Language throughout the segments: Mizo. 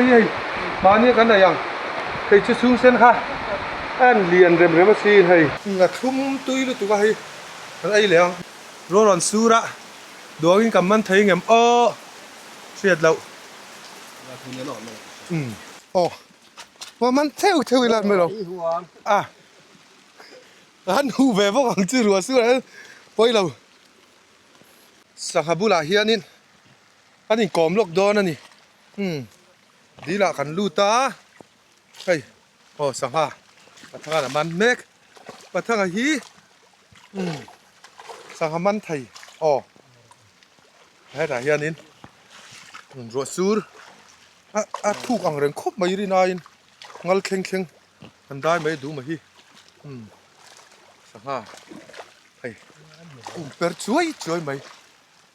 te hi hei mahni a kan ei ang hei chu chhung sen kha a en lian rem rem asin hei. A thlum tui lutuk a hei kan ei leh ang. Rual rawn sur a duangin kan man thei ngem aw hriat loh. Umm aw va man theuh theuh ila an mai lo a an huh ve bawk ang chu ruah sur ah hian pawi lo. Sangha bulah hianin an inkawm lawk dawn a ni. Umm dil ah kan lut a hei aw sangha pathanga a man mek pathanga hi umm sangha man thei aw hetah hianin ruah sur a a thuk ang reng khawp mai rin aiin ngal thleng thleng an dai mai duh mai hi umm sangha hei kum per chuai chuai mai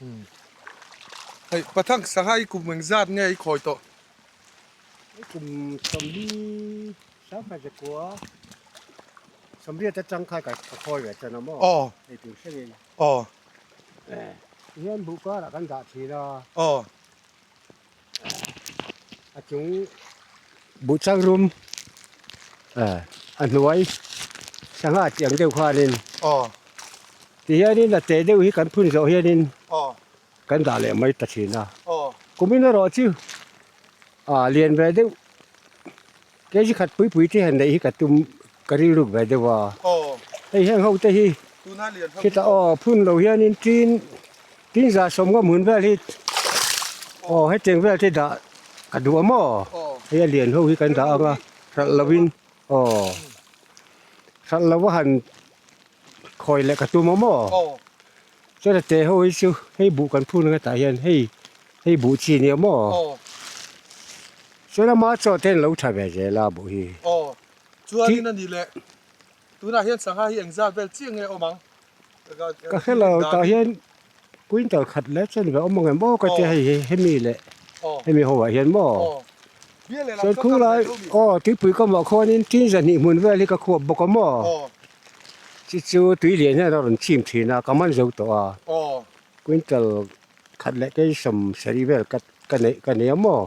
umm hei pathang sangha hi kum engzat nge i khawi tawh. Kum sawmli sangkhat zakua sawmriat atang kha ka khawi ve tan a maw hei tur hrengin tihian buh karah kan dah thin a a chung buh chang rum a hnuai sangha tih ang deuh khanin tihianin a teh deuh hi kan phun zawh hianin Kan dah leh mai ta thin a. Kumin erawh chu ah lian ve deuh kg khat pui pui te han neih hi ka tum ka rilruk ve deuh a. Hei heng ho te hi khitah aw phun lo hianin tin tin za sawmnga hmun vel hi aw hetiang vel te dah ka duh a maw hei a lian ho hi kan dah ang a hralh lovin aw hralh lo a han khawi leh ka tum a maw. Chuan a te ho hi chu hei buh kan phun ang hetah hian hei hei buh chi nia maw chuan ama chaw te an lo tha ve zel a buh hi. Aw chuanin a nih leh tunah hian sangha hi engzat vel chiah nge awm ang ka hre lo tah hian quintal khat leh chen ve awm ang em aw ka tia hei hi hemi leh hemi ho ah hian maw chuan khulai aw tuipui kamah khuanin tin zahnih hmun vel hi ka khuap bawk a maw. Chi chu tui lian hian a rawn chim thin a, ka man zo tawh a. Quintal khat leh keisawm sarih vel ka ka neih ka nei a maw?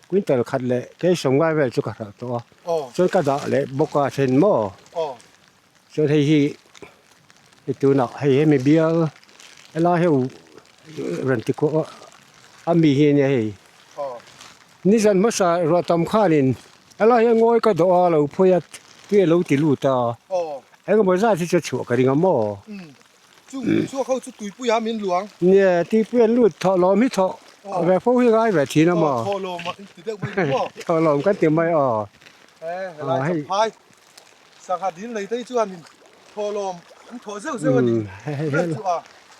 Quintal khat leh keisawm ngai vel chu ka hralh tawh a. Chuan ka dah leh bawk a then maw? Chuan hei hi hei tunah hei hemi bial helai ho rawn ti kuah a mi hi ania hei. Nizan hmasa ruah tam khanin Helai hian ngawi ka dawh a lo phawi a tui a lo ti lut a engemaw zat hi chu a chhuah ka ring a maw? Chung chhuak ho chu tuipui a min luang. Nia tuipui an lut thawh lawm hi thawh ve fo hi ngai ve thin a maw? Thawh lawm a ti deuh mai maw? Thawh lawm kan ti mai aw. Helai champhai sangha dil nei te hi chuan in thawh lawm an thawh zeuh zeuh a ni.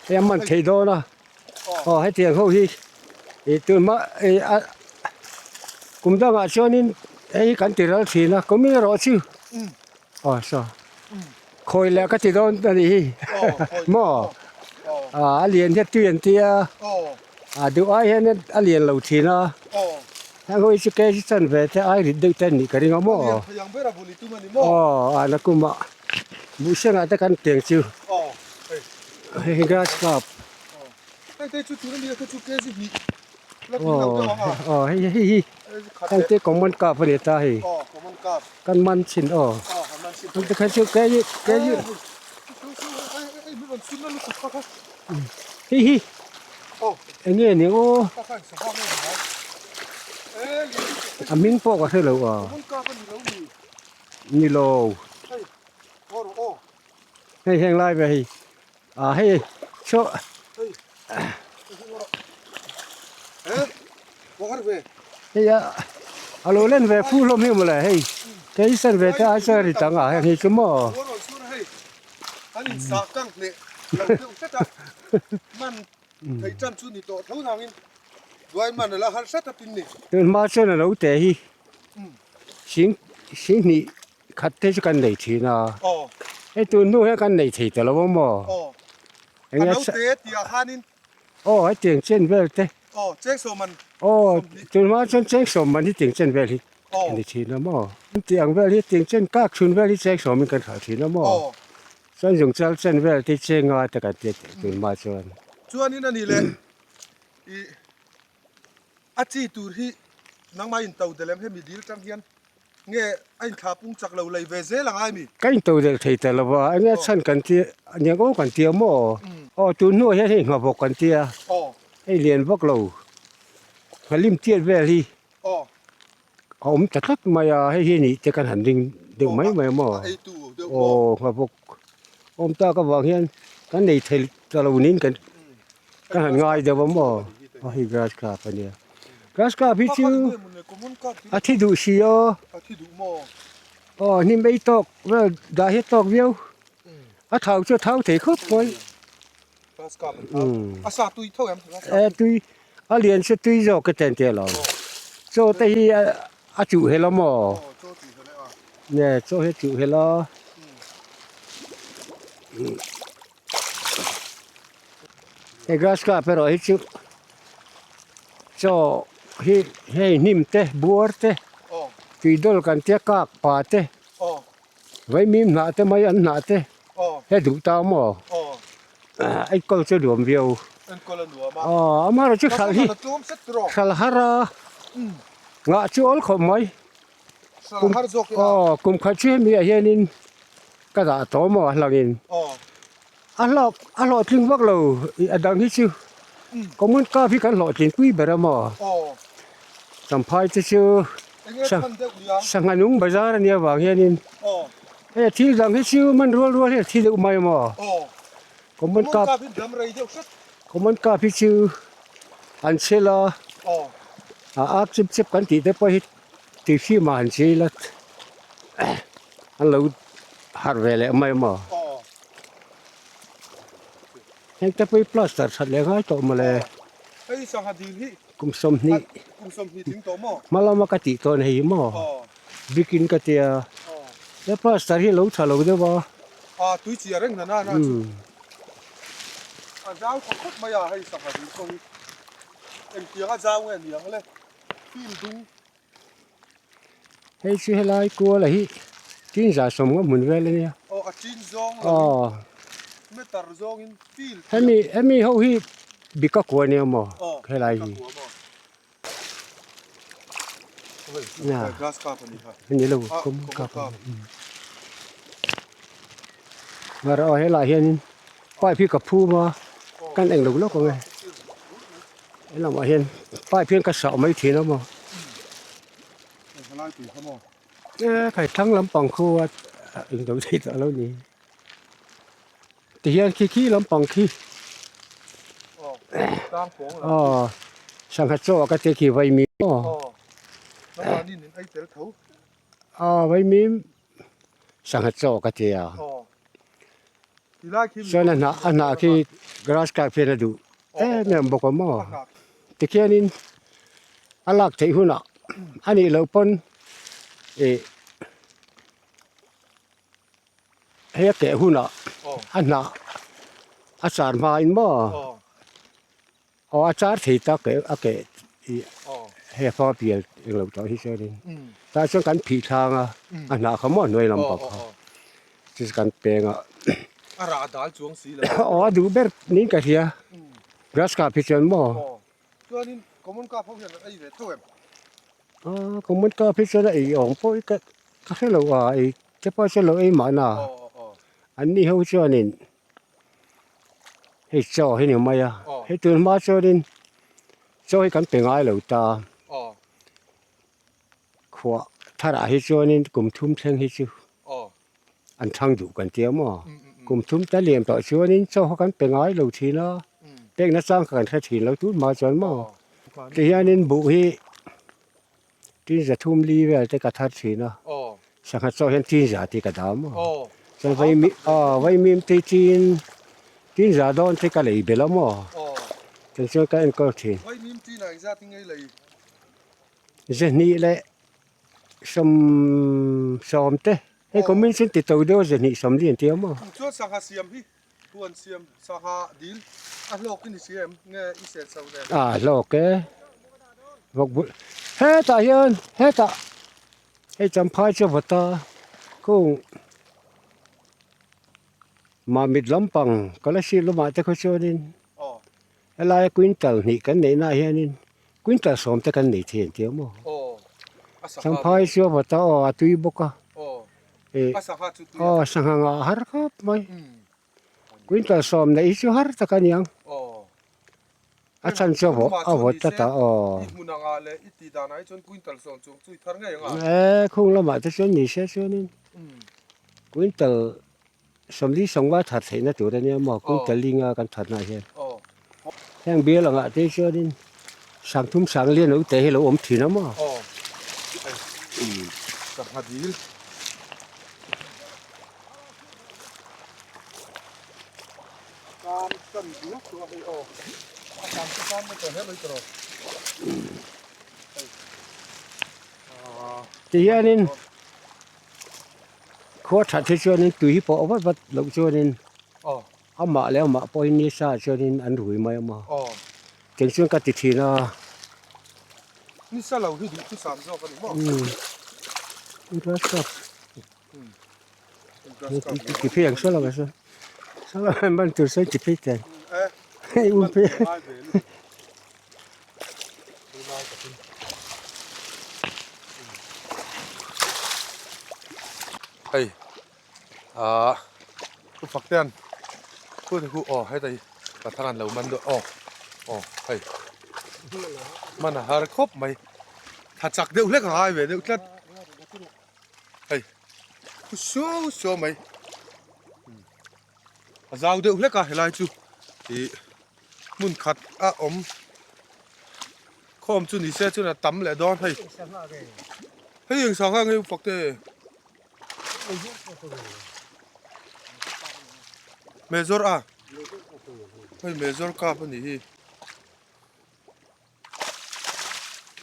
Hei a man thei dawn a. Aw hetiang ho hi ih tun hma ih a kum dangah chuanin hei hi kan ti ral thin a kum erawh chu aw saw khawi leh ka ti dawn a nih hi maw ah a lian hian tui an tia ah duh ai hian a lian lo thin a heng ho hi chu kg chanve te ai rit deuh te an nih ka ring a maw aw a nakumah buhsengah te kan tiang chu hei hi grass carp. Aw hei hei hi heng te common carp a ni ta hei kan man thin aw heng te kha chu kei kei hei hi eng nge ni aw a hming pawh ka hre lo a ni lo hei heng lai ve hei. Ah hei chaw hei a a lo len ve fu hlawm hi mawle hei kei san ve te ai chuan ri tang a heng hi chu maw tun hma chuan a lo te hi sing singhnih Khat te chu kan nei thin a. Hei tun hnu hian kan nei thei ta lo a maw? Eng nge sa. Note tih ah khanin. Aw hei tiang chen vel te. Aw cheng sawm man. Aw tun hma chuan cheng sawm man hi tiang chen vel hi a ni thin a maw? Tiang vel hi tiang chen kak chhun vel hi cheng sawm in kan hralh thin a maw? Chuan zung chal chen vel te cheng nga te kan tia tun hma chuan. Chuanin a nih leh i a chi tur hi. Nangmah in to delh em hemi dil tang hian nge a in thla pung chak lo lei ve zel ang ai mi? Ka in to delh thei ta lo va, enge chhan kan ti aniang aw kan tia maw? Aw tun hnuah hian hei nghavawk kan tia, hei lian vak lo, nghalim tiat vel hi a awm ta tlat mai a, hei hi nih te kan han ring deuh mai mai maw? Aw nghavawk awm tak avang hian kan nei thei ta lo niin kan Ka han ngai deuh a maw? A hei grass carp a nia. Grass carp hi chu a thi duh si aw. A thi duh maw? Aw hnim ei tawk vel dah hi a tawk viau. A thau chu a thau thei khawp mai. Grass carp an thau. A sa tui tho em? E tui a lian se tui zawk ka ten te alawm. Chaw te hi a chuh hel a maw? Aw chaw chuh hel e a. Nge chaw hi a chuh hel a. He grass carp erawh hi chu chaw hi hei hnim te buar te tui dawl kan tia kak pa te vaimim hnah te mai an hnah te he duh ta maw enkawl chu nuam viau aw amaherawhchu hralh hi hralh har a ngah chu awl khawp mai aw kum khat chu hemi ah hianin ka dah tawh maw a hlangin. A hlawk a hlawhtling vak lo a dang hi chu common cup hi kan hlawhtlin pui ber a maw champhai te chu sangha nung bazar a nia vang hianin hei a thil dang hi chu man rual rual hian a thi deuh mai a maw common cup common cup hi chu an chhel a a ak chep chep kan tih te pawh hi tui fim ah han chei ila an lo harh ve leh mai a maw. Heng te pawh hi plaster that leh ngai tawh mawle. Hei sangha dil hi kum 20 kum 20 tling tawh maw? Hma lama ka tih tawn hei maw? Brick in ka tia. He plaster hi lo tha lo deuh a. A tui chi a reng na na chu. A zau tha khawp mai a hei sangha dil pawh hi. Engtiang a zau nge niang le? Fim dung. Hei chu helai kuala hi tin za sawm nga hmun vel ania. Aw a chin zawng lo in meter zawng in field. Hemi hemi ho hi bika kua ania maw helai hi. Grass carp ani kha. Ani lo common carp. Mar aw helai hian pipe hi ka phum a kan eng lo lawk ang e. Helamah hian pipe hian ka sah mai thin a maw e khai thlang lampang khu a englo thei tawh lo ni tihian khi khi lampang khi aw sangha chaw ah ka te khi vaimim aw aw vaimim sangha chaw ka ti a chuan a hnah a hnah khi grass carp hian a duh em em bawk a maw tikhianin a lak theih hunah a nih loh pawn ih hei a keh hunah a hnah a char hmain maw Aw a char thei tak e a keh ih hei a fapa pial englo tawh hi chuanin tah chuan kan phih thlang a a hnah kha maw a hnuai lam pang kha chu chu kan peng a a rah dal chuang si lo aw a duh ber niin ka hria grass carp hi chuan maw chuanin common carp ho hian an ei ve tho em a common carp hi chuan a ei awm pawh hi ka ka hre lo a ei te pawh chuan lo ei mahna an ni ho chuanin Hei chaw hi ni mai a, hei tun hma chuanin chaw hi kan pe ngai lo ta, khuah tharah hi chuanin kum thum thleng hi chu an thlang duh kan tia maw, kum thum ta lian tawh chuanin chaw kha kan pe ngai lo thin a, pek nachang kha kan hre thin lo tun hma chuan maw, tihianin buh hi Tin za thum li vel te ka thar thin a, sangha chaw hian tin za tih ka dah maw? Chuan vaimi aw vaimim te tin tin za dawn te ka lei belh a maw? Chuan chuan ka enkawl thin. Vaimim tin ah engzat in ngei lei? Zahnih leh sawm sawm te, hei kumin chu ti to deuh a zahnih sawm li an ti a maw? Chuan sangha siam hi Huan siam sangha dil a hlawk i ni si em nge i sen so nen? A hlawk e. Vawk bul hetah hian hetah hei champhai chu vawt a kung mamit lampang scholarship lamah te khaw chuanin helaia quintal hnih kan neih naah hianin quintal sawm te kan nei thei an ti a maw? Champhai chu a vawt a aw a tui bawk a ih aw sangha ngah har khawp mai quintal sawm neih hi chu har tak a niang a chhan chu a vawt tlat a aw e khung lamah te chuan ni se chuanin quintal sawmli sawmnga that theihna tur a nia maw quintal linga kan thatnaah hian heng bial angah te chuanin sangthum sanglian lo te hi lo awm thin a maw. Tihianin. Khua that hi chuanin tui hi pawh vat vat loh chuanin amah leh amah pawhin ni sa chuanin an rui mai a maw keng chuan ka ti thin a. Ni sa lo hi duh chu sam zawk a ni maw? Umm grass cup ti phei ang saw lo ah sawn saw lo ah ban tur sawn ti phei teh hei um phei. Hei ah thu fak te an thu te khu aw heta hi pathang an lo man dawn aw aw hei man a har khawp mai tha chak deuh hlek a ngai ve deuh tlat hei thu suau suau mai a zau deuh hlek a helai chu ih hmun khat a awm khawm chu ni se chuan a tam leh dawn hei hei eng sangha nge fak te mezawr a hei mezawr kap a nih hi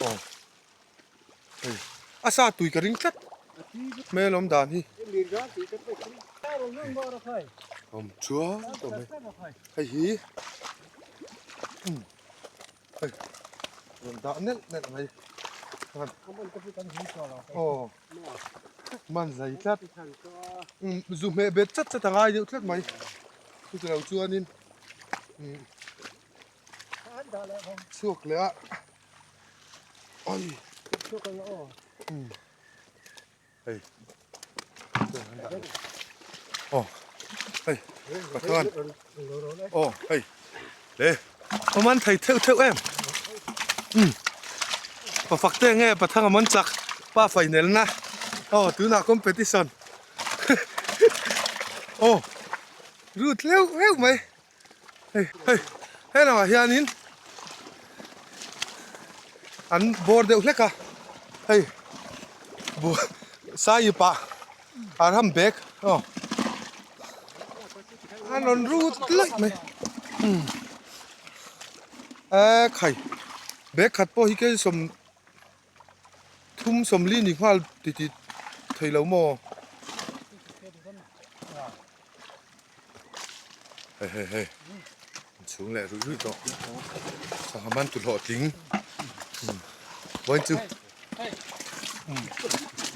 aw hei a sa tui ka ring tlat hmel awm dan hi awm chuan tawh mai hei hi hei rawn dah nelh nelh mai aw man zai tlat zu hmeh bet chat chat a ngai deuh tlat mai chutilo chuanin Chhuak leh a oi hei aw hei pathuan aw hei le awm an thei theuh theuh em um pa fak te nge pathang a man chak pa final na aw tunah competition aw lut leuh leuh mai. Hei hei he lamah hianin an bawr deuh hlek a hei buh saiip ah a ram bag aw an rawn rut laih mai umm eee khai bag khat pawh hi kei sawm Thum sawmli ni nghal ti ti thei lo maw? Hei hei hei an chhung leh ruih ruih tawh sangha man tu hlawhtling vawiin chu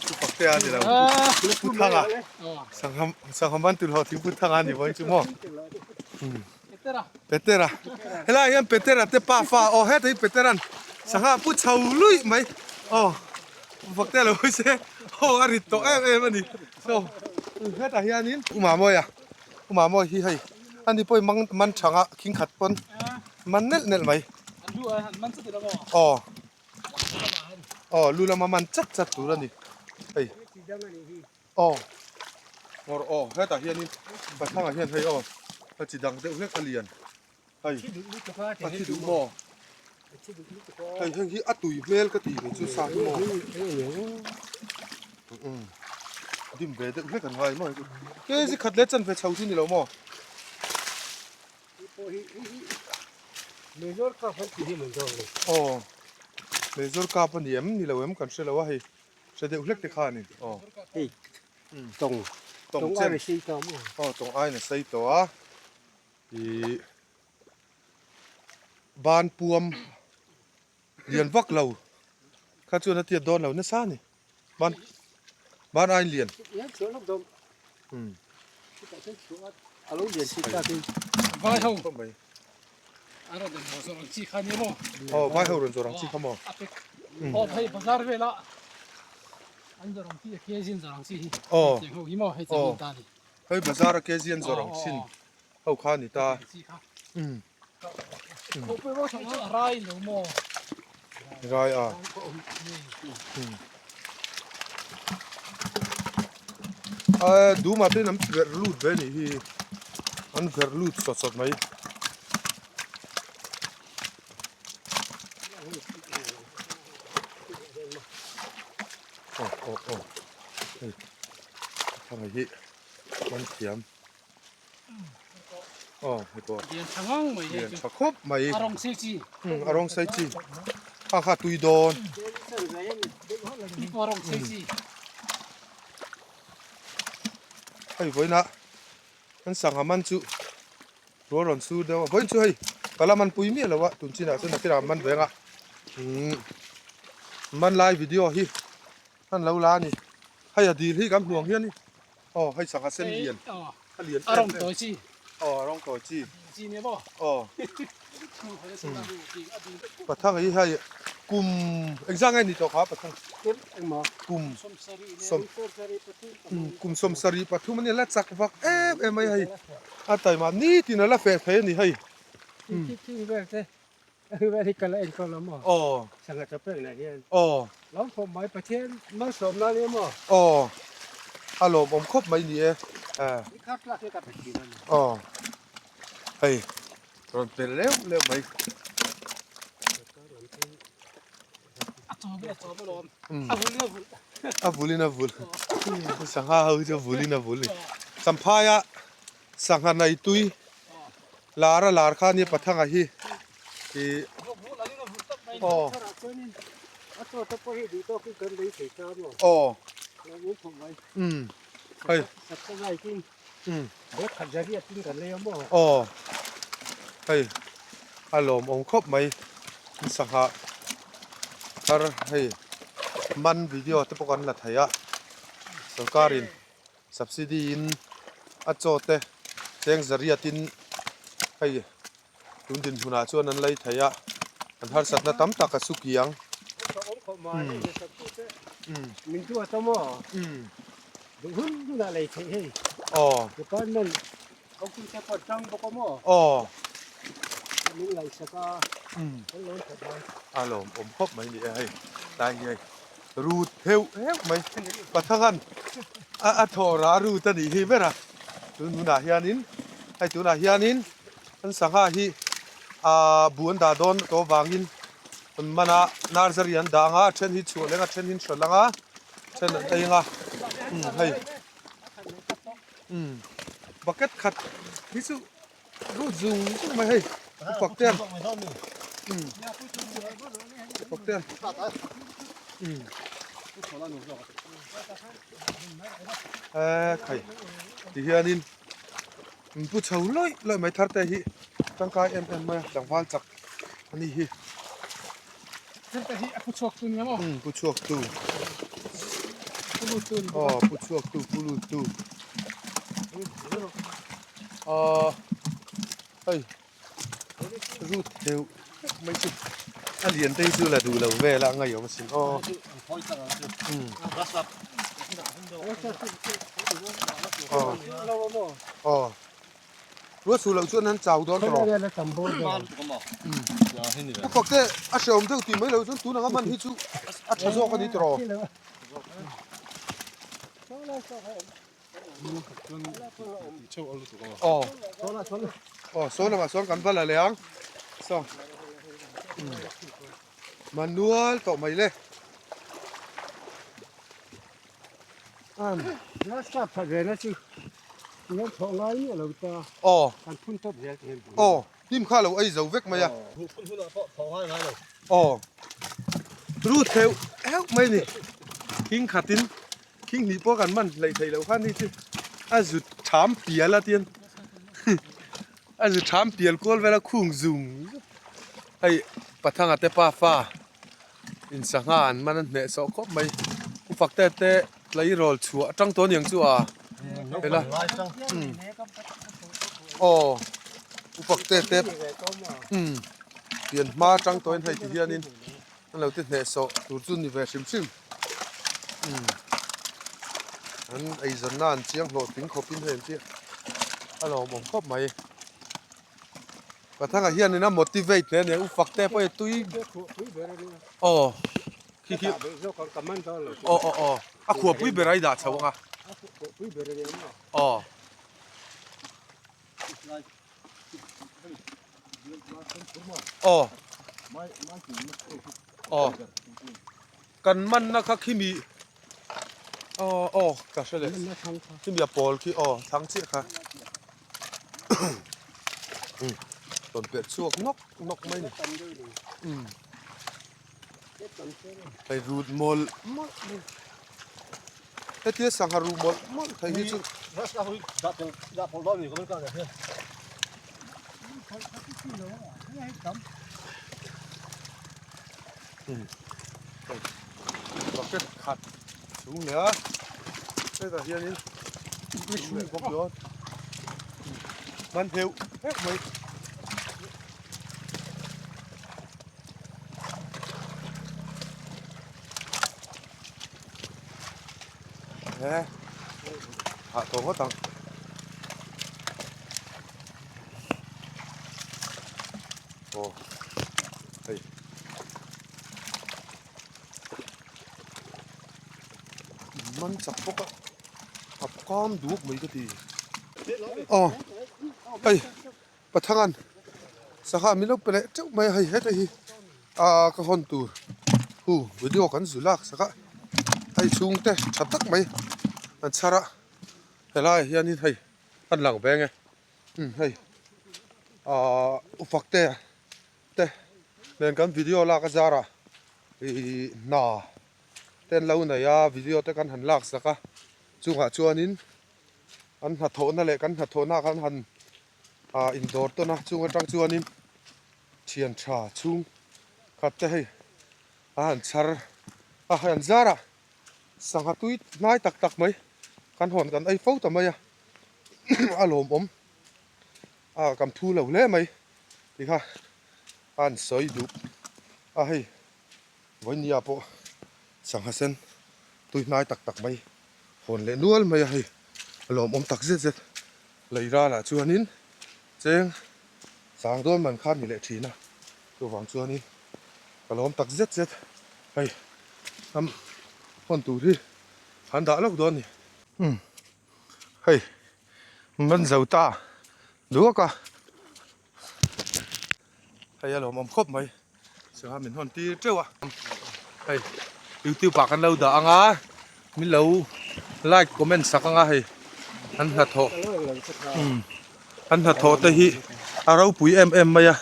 pu Faktea a ni lo pu Thanga sangha sangha man tu hlawhtling pu Thanga a ni vawiin chu maw Petera helai hian Petera te pa fa aw hetah hi Petera'n sangha pu chho luih mai aw Faktea lo hawi se aw a rit tawh em em a ni so hetah hianin U Mamawia U Mamawi hi hei ani pawhin mang man thanga khing khat pawn man nelh nelh mai aw aw lu lama man chat chat tur a ni hei. Aw ngawr aw hetah hianin pathangah hian hei aw a chi dang deuh hlek a lian hei a thi duh maw hei heng hi a tui hmel ka ti ve chu sa hi maw um dim ve deuh hlek an ngai maw kg khat leh chanve chho chu ni lo maw aw mezawr kap a ni em ni lo em kan hre lo a hei. Hre deuh hlek te kha a ni. Aw. Hei tawng tawng ai na sei tawh maw? Aw tawng ai na sei tawh a. Ih ban puam lian vak lo kha chuan a tiat dawn lo nasa a ni. Ban ban ai lian. Um. A lo lian si tak in. Vai ho. An rawn in zawrh ang chi kha ni maw? Aw vai ho rawn zawrh ang chi kha maw? A pek. Aw hei bazar vela. An zawrh ang chi a kg an zawrh ang chi hi. Aw. Cheng ho hi maw hei cheng ta ni. Hei bazar a kg an zawrh ang chin ho kha ni ta. Um. Rai lo maw. Rai a. Um. A duma te an verh lut ve ni hi. An verh lut sawt sawt mai. Aw aw aw hei thanga hi man thiam aw hei pawh lian tha ngang mai lian tha khawp mai a rawng sei chi a rawng sei chi kha kha tui dawn ni pawh a rawng sei chi hei vawiin ah an sangha man chu Rual rawn sur deuh a, vawiin chu hei ka la man pui miah lo a, tun chinah chuan nakinah an man ve ang a, umm man lai video hi an lo la a ni, hei a dil hi kan hmu ang hian in aw hei sangha sen lian a lian em em aw a rawng tawi chi aw pathang hi hei kum engzah nge ni tawh kha pathang kum sawm kum 73 a nia la chak vak em em mai hei. A taima nitin a la feh thei a ni hei. Thing vel te vel hi ka la enkawl a maw? Aw. Sangha tha pek nah hian. Aw. Lo khawp mai Pathian malsawmna nia maw? Aw. A lawmawm khawp mai ni e. I khar tlak hi ka pe thin a ni. Aw. Hei rawn pel leuh leuh mai. A chaw a chaw alawm. A vul in a vul. A vul in a vul. Sangha ho hi chu a vul in a vul ni. Samphaia sangha nei tui lar a lar kha nia Pathanga hi ih aw aw umm hei umm aw hei a lawmawm khawp mai sangha thar hei man video te pawh kan la thei a sorkar in subsidy in a chaw te cheng zariat in hei tun dinhmun ah chuan an lei thei a an harsatna tam tak a su kiang aw aw a lawmawm khawp mai ni e hei tlai hi hei rut heuh heuh mai pathangan a a thaw ra rut a nih hi ber a tun hunah hianin hei tunah hianin an sangha hi ah bu an dah dawn tawh avangin an man a nursery an dah ang a a then hi chhuah leng a then hi an hralh ang a then an ei ang a umm hei umm bucket khat hi chu Lut zung zung mai hei upak te um upak te um eh khai ti hianin in pu chho lawih lawih mai thar te hi tangkai em em mai a tlangval chak a ni hi um pu chhuak tu aw pu chhuak tu pu lut tu. Ahh hei rut deuh hlek mai chu a lian te hi chu la duh lo vel a a ngaihawm asin aw umm aw aw ruat suh loh chuan an chau dawn tawh umm a fak te a hrehawm deuh tih mai loh chuan tun anga man hi chu a tha zawk a ni tawh Aw aw saw lamah sawn kan va la leh ang saw manual tawh mai le aw aw hnim kha lo ei zo vek mai a aw rut heuh heuh mai a ni thing khatin Thing hnih pawh kan man hleih theih loh khan ni chu a zut tham pial a tian a zut tham pial kual vel a khung zung hei pathanga te pafa in sangha an man a hneh sawh khawp mai u fak te te tleirawl chhuah atang tawh aniang chu a hela aw u fak te te umm pian hma atang tawhin hei ti hianin an lo ti hneh sawh tur chu ni ve hrim hrim. An eizawnna an chiang hlawhtling khawpin hei an chiah a lawmawm khawp mai. Pathanga hianin a motivate hle a ni a, u fak te pawh hi tui aw khi khi aw aw aw a khuapui ber a i dah chho ang a aw. Aw aw kan manna kha khimi aw aw ka hre leh khimi a pawl khi aw thlang chiah kha um rawn perh chhuak nawk nawk mai a ni um hei rut mawlh mawlh mai hetia sangha ru mawlh mawlh thei hi chu bucket khat chung leh a hetah hianin chung leh bawk dawn man heuh heuh mai. He hah tawh ngawt ang. Aw hei man chak bawk a a kam duk mai ka ti. Aw hei. Pathangan sangha min lo pe leh teuh mai a hei heta hi ah ka hawn tur hu video kan zu lak sak a hei chhungte tha tak mai an chhar a helaiah hianin hei an lang ve ang e umm hei ah ufakte te nen kan video lak a zarah ihh hna te an lo nei a video te kan han lak sak a chungah chuanin. An hnathawhna leh kan hnathawhna ah khan han ah indawr tawn a, chung atang chuanin thian tha chhung khat te hei a han chhar a, hei an zar a, sangha tui hnai tak tak mai kan hawn kan ei fo ta mai a, a lawmawm a kan phu lo hle mai ti kha a han sawi duh a hei. Vawinia pawh sangha sen tui hnai tak tak mai hawn leh nual mai a hei a lawmawm tak zet zet lei ralah chuanin cheng sang dawn man kha a ni leh thin a chuvang chuanin ka lawm tak zet zet hei ram hawn tur hi an dah lawk dawn a ni. Umm hei man zo ta duak a. Hei a lawmawm khawp mai sangha min hawn tir teuh a hei youtube ah kan lo dah ang a min lo like comment sak ang a hei an hnathawh umm an hnathawh te hi a ropui em em mai a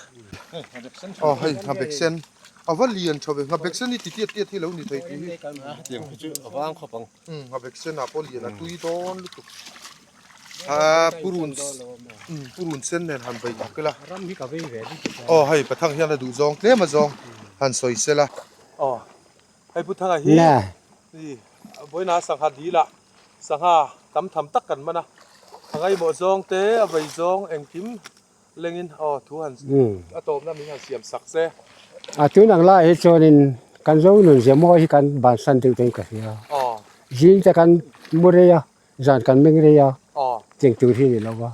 aw hei nghabek sen a va lian tha ve nghabek sen hi ti tiat tiat hi lo ni thei tih hi umm nghabek sen ah pawh lian a tui dawn lutuk. Aa purun umm purun sen nen han bei tak ila ram hi ka vei ve lutuk a aw hei pathang hian a duh zawng tlem a zawng han sawi sela aw hei pu thanga hi i vawiinah sangha dil ah sangha tam tham tak kan man a a ngaihmawh zawng te a vei zawng engkim lengin aw thu han a tawpna min han siam sak se. A tun ang laiah hi chuanin kan zo nun zia mawi hi kan bansan deuh dawn ka hria zing te kan mu rei a. Zan kan meng rei a, cheng tur hi a ni lo va,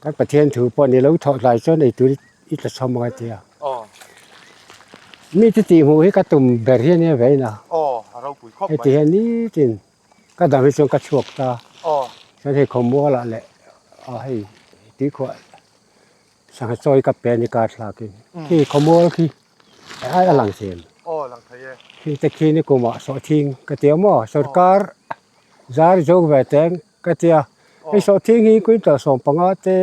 kan Pathian thu pawh ni lo thawh hlai chuan ei tur i tla chhawm ang a ti a. Mi te tih hmuh hi ka tum ber hi a nia ve ina. Heti hian nitin ka dang hi chuan ka chhuak ta, chuan hei khawmualah leh hei tuikhuah sangha chawi ka pe a ni kar thlakin khi khawmual khi a lang thei em? Khi te khi ni kumah sawhthing ka ti a maw sorkar. Zar zo ve teng ka tia hei sawhthing hi quintal 15 te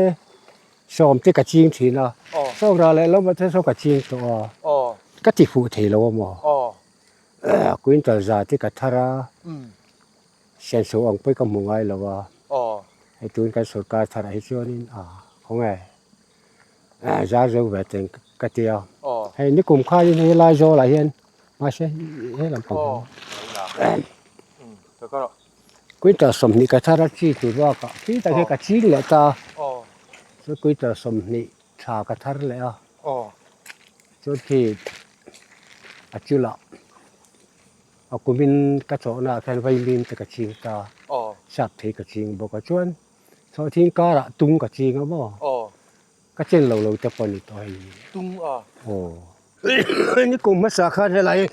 10 te ka ching thin a sawng rah leh lamah te sawn ka ching tawh a ka ti fuh thei lo a maw quintal za te ka thar a senso ang pawh ka hmu ngai lo a hei tun kan sorkar tharah hi chuanin a khawnge zar zo ve teng ka tia hei nikum khanin hei lai zawlah hian mahse he lampang hian quintal 20 ka thar a chi tur bakah khi tak hian ka ching leh ta chuan quintal 20 tha ka thar leh a chuan khi a chulah. A kumin ka chawhnaah khian vaimim te ka ching ta, sap thei ka ching bawk a. Chuan sawhthing karah tung ka ching a maw? Ka chen lo lo te pawh a ni tawh hei. Tung a? Aw. Ni kum hmasa khan helai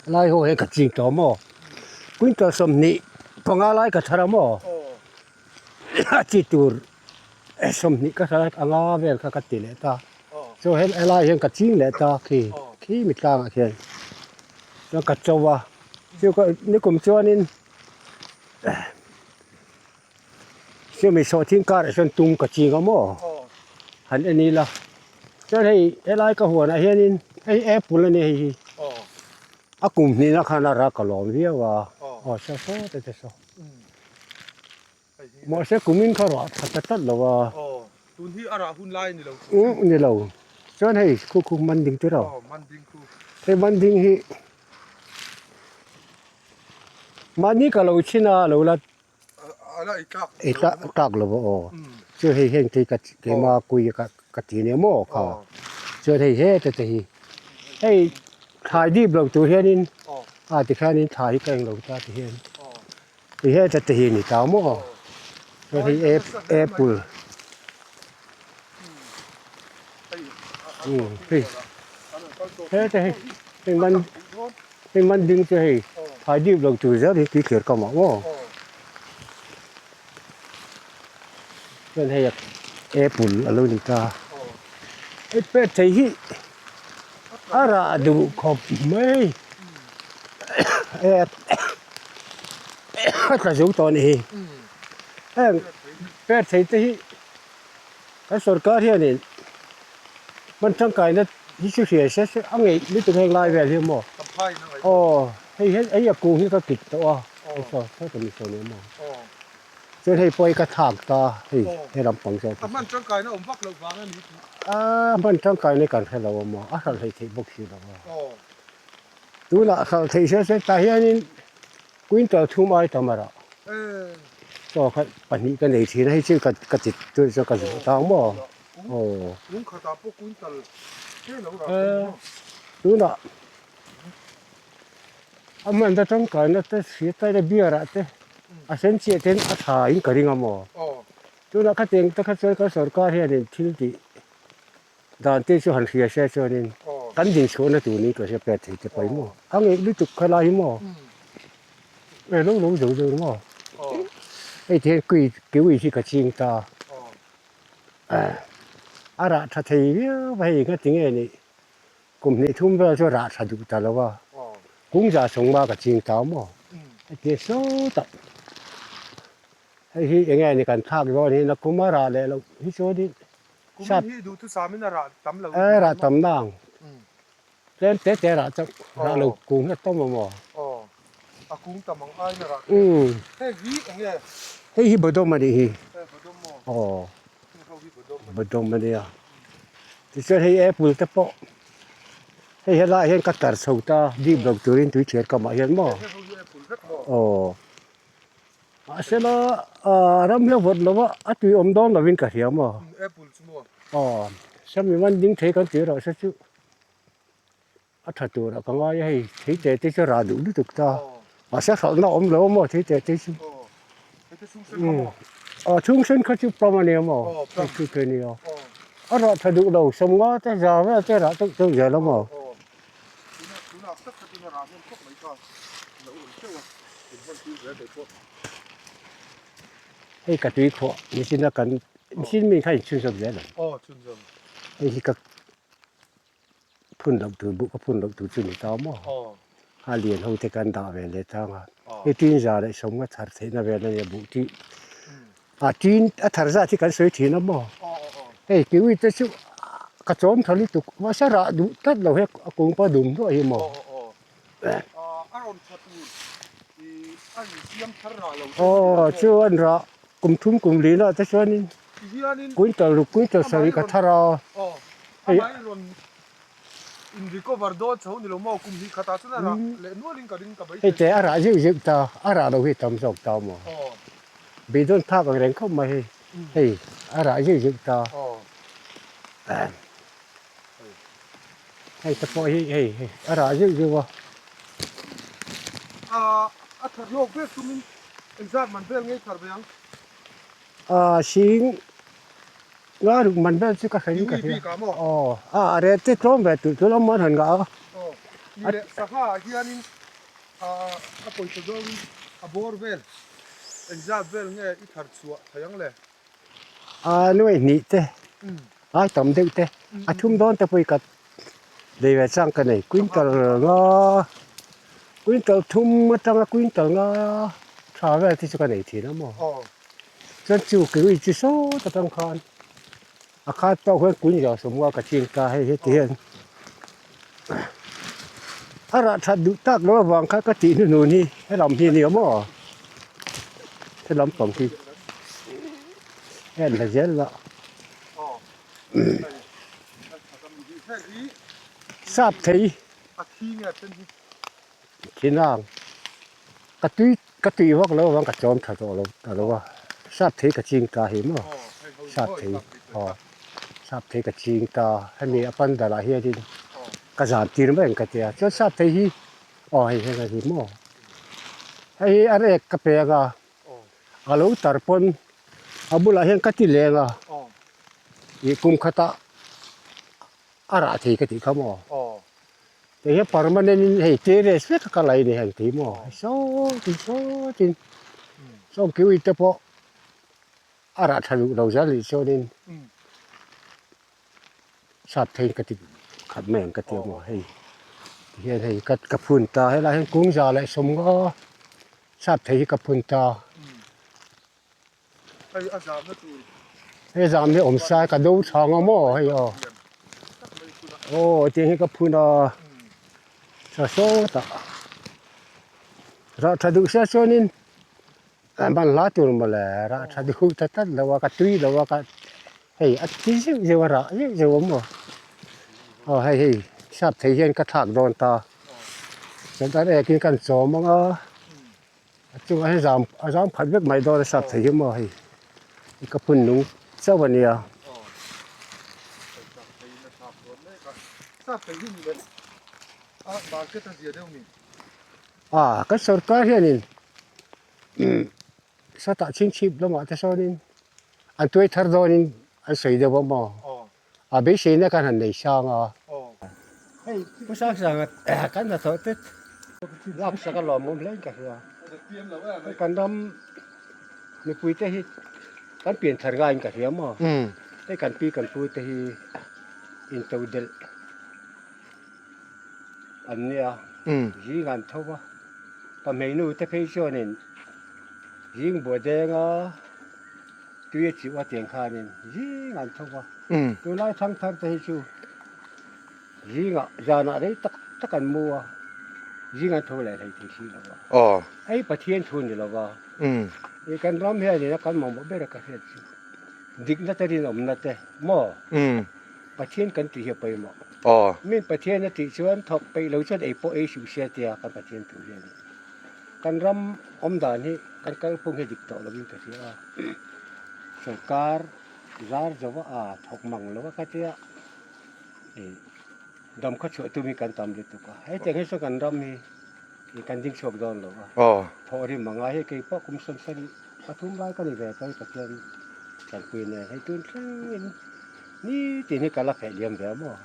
lai ho hian ka ching tawh maw? Quintal 25 lai ka thar a maw? A chi tur 20 ka thar a anga vel kha ka ti leh ta. Chu helai hian ka ching leh ta khi khi mi tlangah khian chuan ka cho a. Chu ni kum chuanin Chumi sawhthing karah chuan tung ka ching a maw? Han en ila. Chuan hei helai ka huanah hianin hei apple a nia hei hi. A kum hnihna khan a rak a lawm viau a. Aw saw saw te te saw. Mahse kumin kha ruah tha ta tlat lo a. Tun hi a rah hun lai a ni lo. Ni lo. Chuan hei khu khu man ding tir a. Hei man ding hi mahni ka lo chhin a lo la Ei tlak lo a aw. Chu hei heng te hi ka keima kui ka ti nia maw kha. Chuan hei heta te hi hei thlai dip lo tur hianin a tikhianin thlai hi ka eng lo ta ti hian ti heta te hi a ni ta maw. Chuan hei apple hei heta hei hei man Hei man ding chu hei thlai dip lo tur zel hi tui thlir kam ah maw. Chuan hei apple a lo ni ta. Hei pet thei hi a rah duh khawp mai hei a tla zo tawh a ni hi. Heng pet thei te hi kan sorkar hianin hman tangkaina hi chu hria se se a ngeih lutuk heng lai vel hi maw aw hei hian hei a kung hi ka kit tawh a hei saw saw ta mi saw nia maw chuan hei pawh hi ka thlak ta hei he lampang zawk a hman tangkaina awm vak loh vang a ni tih a hman tangkaina kan hre lo a maw a hralh hleih theih bawk si lo a tunah hralh theih se se tah hianin quintal thum ai tam a rah chaw kha pahnih ka nei thin a hei chu ka ti tur chu ka zawh tang maw. Aw. Kung khatah pawh quintal te lo rah thei maw? Tunah a hman atangkaina te hria ta ila beer ah te a sen chiah ten a tha in ka ring a maw? Tunah khatiang te kha chuan kan sorkar hianin thil tih dan te chu han hria se chuanin kan dinchhuahna tur niin ka hria pek thei te pawh hi maw? A ngeih lutuk kha lai hi maw? E lo lo zo zo maw? Hei ti hian kui kiwi hi ka ching ta. A rah tha thei viau a hei engati nge nih kum hnih thum vel chu rah tha duh ta lo a kung za sawngma ka ching ta maw heti sawtah hei hi enge ni kan thlak dawn hi nakum a rah leh loh hi chuanin Kumin hi duhthusam in a rah tam lo e rah tam nang tlem te te rah chauh rah lo kung hi a tawm a maw aw a kung tam ang aiin a rah hei hi enge hei hi bodom a nih hi hei bodom maw aw heng ho hi bodom a bodom a nia tichuan hei apple te pawh hei helaiah hian ka tar chho ta dip lo turin tui thiar kamah hian maw heng ho hi apple vek maw aw mahsela ram hi a vawt lo a a tui awm dawn lovin ka hria maw apple chu maw aw sami man ding thei kan tih erawh se chu A tha turah ka ngai a hei thei te te chu rah duh lutuk ta mahse hralhna a awm lo a maw thei te te chu aw chhung sen kha chu plum a nia maw hei chu te nia a rah tha duh lo sawmnga te za vel te rah deuh deuh zel a maw. Hei ka tui khuah nichin a kan nichin mi kha inchhunzawm zel ang hei hi ka. Phun loh tur buh ka phun loh tur chu ni ta maw? A lian ho te kan dah ve leh tang a, hei tin za leh sawm nga thar theihna vel a nia buh tih a tin a thar zat hi kan sawi thin a maw? Hei kiwi te chu ka chawm tha lutuk mahse rah duh tlat lo hi a kung pawh a dum hluah hi maw? Aw chu an rah kum thum kum lin ah te chuanin quintal ruk quintal sarih ka thar a. Hei in recover dawn chho ni lo maw kum hnih khatah chuan a rah leh nualin ka ring ka beisei. Hei teh a rah zeuh zeuh ta a rah lo hi tam zawk ta maw? Beidawn thlak ang reng khawp mai hei hei a rah zeuh zeuh ta. Hei te pawh hi hei hei a rah zeuh zeuh a. A thar hlawk ber tumin engzat man vel ngei thar ve ang? A sing nga ruk man vel chu ka hre in ka hria. Aw a a rate te tlawm ve tulh tulh a maw an han ngah a. Aw ni leh sangha ah hianin a pawisa zawngin a bawr vel engzat vel nge i thar chhuah thei ang le? A nuai hnih te ai tam deuh te a thum dawn te pawh i kat lei ve chang ka nei quintal nga quintal thum atanga quintal nga tha vel te chu ka nei thin a maw chuan chu ke ui chu sawt atang khan a khat pawh khuan kun zau sawmnga ka ching ta hei heti hian a rah that duh tak loh avang kha ka tih hnuhnun hi helam hi a ni awm aw helam pang hi en la zel la sap thei thinang ka tui ka tui vak loh avang ka chawm tha tawh lo ta lo a sap thei ka ching ta hi maw sap thei aw sap thei ka ching ta hemi a pandal ah hianin ka zan tir mai ang ka tia chuan sap thei hi aw hei heng a ni maw hei hi a rek ka pek a a lo tar pawn a bulah hian ka ti leng a ih kum khatah a rah thei ka tih kha maw. Hei hi permanent in hei terrace vek a ka la in heng tih maw sawtin sawtin sawm kiu te pawh a rah tha duh lo zel anih chuanin sap thei ka ti khat mai ang ka ti a maw hei tihian hei ka ka phun ta helai hian kung za leh sawmnga sap thei hi ka phun ta. Hei a zamna tur. Hei zam hi awm sa ka do chhang a maw hei aw. Aw tiang hi ka phun a. Tha sawtah. Rah tha duh sia chuanin ban hla tur mawle rah tha duh ta tlat lo a ka tui lo a ka hei a ti zeuh zeuh a rah zeuh zeuh a maw. Aw hei hei sap thei hian ka thlak dawn ta. Chuan tan ekin kan chawm ang a. A chungah hian zam a zam khat vek mai dawn a sap thei hi maw hei i ka phun nung chauh a nia. A kan sorkar hianin sawtah chhingchhip lamah te sawnin an tuai thar dawnin an sawi deuh a maw a beiseina kan han nei sang a. Hei Pu Sangsanga kan hnathawh te laksak a lawmawm hle in ka hria. Hei kan ram mipui te hi kan pian thar ngaiin ka hria maw. Hei kan pi kan pu te hi intodelh an nia zing an tho va pahmei nu te phei chuanin zing buadeng a. Tui a chih a tiang khanin zing an tho va, tunlai thangthar te hi chu zingah zanah rei tak tak an mu a, zing an tho leh hlei thei si lo va. Hei Pathian thu ni lo va, i kan ram hianin a kan mamawh ber a ka hriat chu dikna te rinawmna te maw Pathian kan tih hi a pawimawh. Min Pathian a tih chuan thawk peih lo chuan ei pawh ei suh se tia kan Pathian thu hianin. Kan ram awm dan hi kan kalphung hi dik tawh lovin ka hria a, sorkar zar zo a aa thawk mang lo a khatia ih dam khaw chhuah tum hi kan tam lutuk a, hetiang hi chuan kan ram hi ih kan ding chhuak dawn lo a, thawh rim a ngai hei keipawh kum sawmsarih pathum lai ka ni ve tawh hi Pathian tanpui nen hei tun thlengin nitin hi ka la feh liam ve a maw,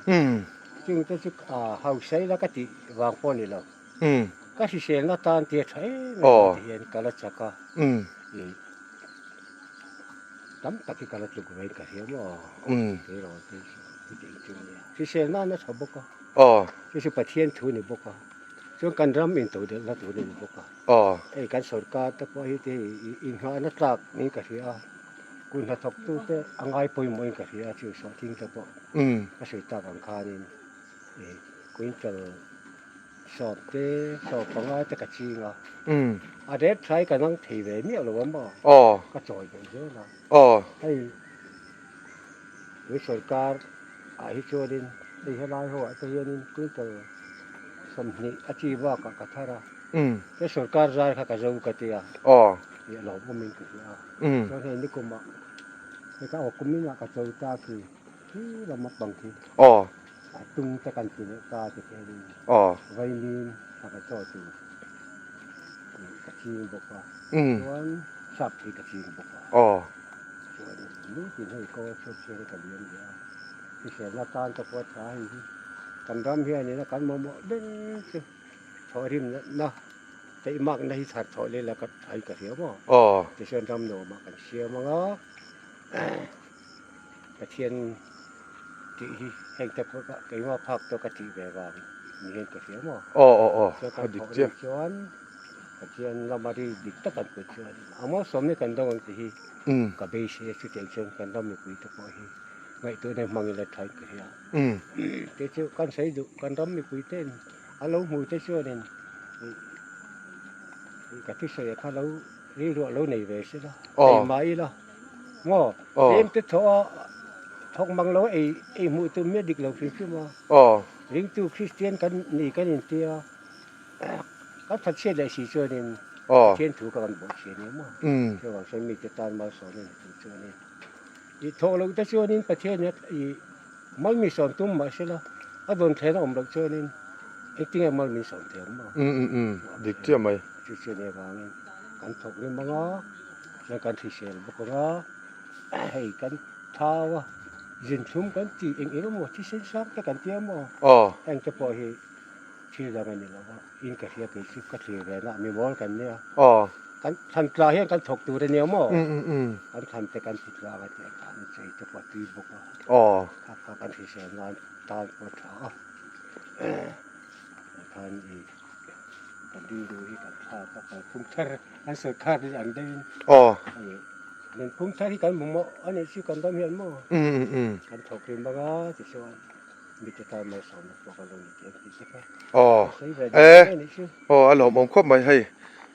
chung te chu aa hausa ila ka tih vang pawh a ni lo. Ka hriselna tan tia tha em em a ti hian ka la chak a, ih tam tak hi ka la tluk vein ka hria maw keirawh te chu tih chu a nia. Hriselna a na tha bawk a, chu chu Pathian thu a ni bawk a, chuan kan ram intodelhna tur a ni bawk a, hei kan sorkar te pawh hi te hei inghahna tlak niin ka hria a, kut hnathawktute a ngai pawimawhin ka hria a chu sawhthing te pawh ka sawi tak ang khanin ih quintal Sawp te, sawp panga te ka ching a. A ret thlai ka nang thei ve miah lo a maw? Ka chawi ve zel a. Hei tui sorkar ah hi chuanin hei helai ho ah te hianin quintal 20 a chi bakah ka thar a. He sorkar zai kha ka zo ka tia. Ih lawmawm in ka hria a. Chuan hei nikum ah hei ka awk kum inah ka chawi ta khi khi lam a pang khi. A tung te kan ti leh ta ti hianin vaimim a ka chaw tur. ching bawk a, chuan sap thei ka ching bawk a. Chuan nitin hei kaw chhuak chhiar hi ka liam leh a, hriselna tan te pawh a tha hei hi. Kan ram hianin a kan mamawh ber chu thawhrimna teihmakna hi chhar chhoh leh la ka tha in ka hria maw? Tichuan ram nuamah kan siam ang a, Pathian tih hi heng te pawh keimah phak tawh ka tih ve vang ni hian ka hria maw? Chuan kan thawhrim chuan Pathian lama ri dik tak an put chuan a malsawmna kan dawng ang tih hi ka beisei a, chutiang chuan kan ram mipui te pawh hi ngaihtuahna hmang ila thain ka hria. Te chu kan sawi duh kan ram mipui ten a lo hmu te chuanin ka thusawi kha lo rilruah lo nei ve se la, ei mah ila maw tlem te thawh a thawk mang lo ei ei hmuh tum hi a dik lo hrim hrim a, ringtu Kristian kan ni kan intia. Kan thatchhiat leh si chuanin Pathian thu ka kan bawhchhia nia maw? Chuvang chuan mite tan malsawm a ni tur chuanin i thawh loh te chuanin Pathian hian i mal mi sawm tum mah sela a dawn thlen a awm loh chuanin engtinge mal min sawm thei ang maw? Dik chiah mai. Chu chuan avangin kan thawk rim ang a, chuan kan hrisel bawk ang a, hei kan thau a, zinthlum kan tih eng eng emaw thisen sang te kan tia maw? Heng te pawh hi Thil dang a ni lo a, in ka hria kei chu ka thlir ve na, mi mawl kan nia. Kan thlan tla hian kan thawk tur a nia maw? Kan thlan te kan ti tlang a tih khan chei te pawh a tui bawk a, kha kha kan hrisel nan tan pawh a tha a. Khan i kan rilru hi kan thlak a, kalphung thar kan sawrkar hi ang deuhin nunphung thar hi kan mamawh a nih chu kan ram hian maw? Kan thawk rim ang a tichuan. Aw e aw a lawmawm khawp mai hei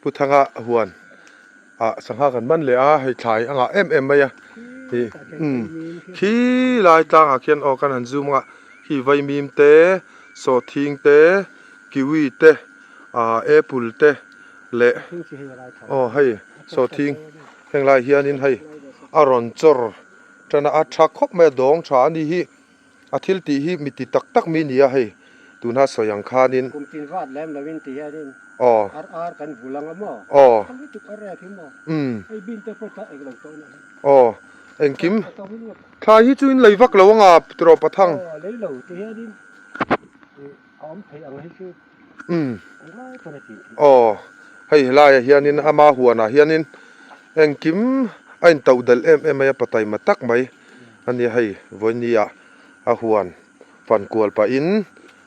Pu Thanga huan ah sangha kan man leh a hei thlai a ngah em em mai a ih umm khi lai tlangah khian aw kan han zoom anga khi vaimim te sawhthing te kiwi te ah apple te leh aw hei sawhthing heng lai hianin hei a rawn chawr tan a a tha khawp mai a dawng tha a ni hi. A thil tih hi mi ti tak tak mi nia hei tuna sawi ang khanin. Kum tin vat lem lovin ti hianin Aw. Ar ar kan vul ang a maw? Aw. Ka lutuk a rek hi maw? Umm. Hei bin te pawh ta eng lo tawh na hi. Aw. Engkim. Thlai hi chu in lei vak lo anga tiraw Pathang. Aw lei lo ti hianin a awm thei ang hi chu. Umm. Englai pawn a tin theih. Aw. Hei helaiah hianin ama huanah hianin engkim a intoh delh em em mai a pataima tak mai. A nia hei vawinia a huan fan kual pahin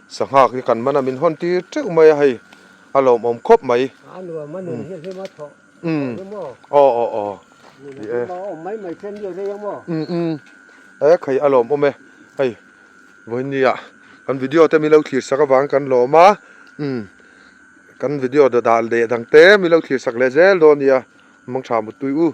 sangha hi kan man a min hawn tir teuh mai a hei a lawmawm khawp mai. A nuam a nun hi hlim a thawh Umm hlim aw. Aw aw aw Nun a hlim a awm mai mai then ni rei ang maw. Umm umm e khai a lawmawm e hei vawinia kan video te min lo thlir sak avang kan lawm a umm kan video dah leh dang te min lo thlir sak leh zel dawn nia mangtha mutpui u.